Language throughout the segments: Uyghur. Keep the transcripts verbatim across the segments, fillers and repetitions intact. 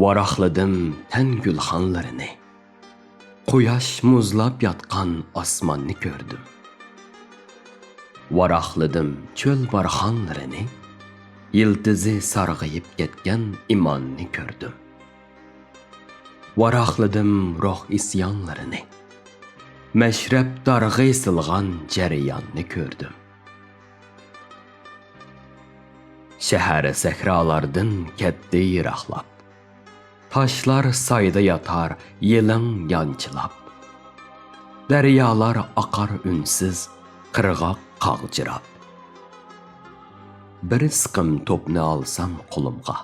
ۋاراقلىدىم تەن گۈلخانلىرىنى، قۇياش مۇزلاپ ياتقان ئاسماننى كۆردۈم. ۋاراقلىدىم چۆل بارخانلىرىنى، يىلتىزى سارغىيىپ كەتكەن ئىماننى كۆردۈم. ۋاراقلىدىم روھ ئىسيانلىرىنى، مەشرەپ دارغا ئېسىلغان جەرياننى كۆردۈم. شەھەر سەھرالاردىن كەتتى يىراقلاپ، تاشلار سايدا ياتار يېلىڭ يانچىلاپ، دەريالار ئاقار ئۈنسىز، قىرغاق قاغجىراپ. بىر سىقىم توپنى ئالسام قولۇمغا،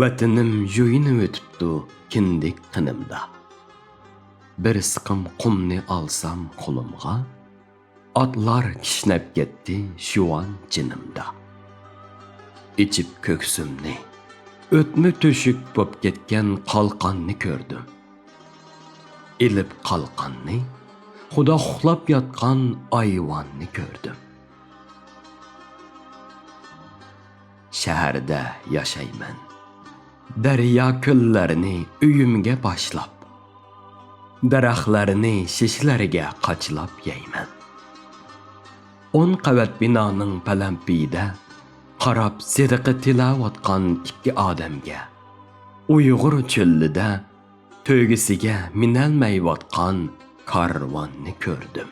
ۋەتىنىم يۇيۇنۇۋېتىپتۇ كىندىك قېنىمدا. بىر سىقىم قۇمنى ئالسام قولۇمغا، ئاتلار كىشنەپ كەتتى شۇۋان جېنىمدا. ئېچىپ كۆكسۈمنى، ئۆتمە تۆشۈك بوپ كەتكەن قالقاننى كۆردۈم. ئېلىپ قالقاننى، خۇدا ئۇخلاپ ياتقان ئايۋاننى كۆردۈم. شەھەردە ياشايمەن. دەريا كۆللەرنى ئۆيۈمگە باشلاپ، دەرەخلەرنى شېشىلەرگە قاچىلاپ يەيمەن. ئون قەۋەت بىنانىڭ پەلەمپىيىدە قاراپ سەدىقە تىلەۋاتقان ئىككى ئادەمگە، ئۇيغۇر چۆلىدە تۆگىسىگە مىنەلمەيۋاتقان كارۋاننى كۆردۈم.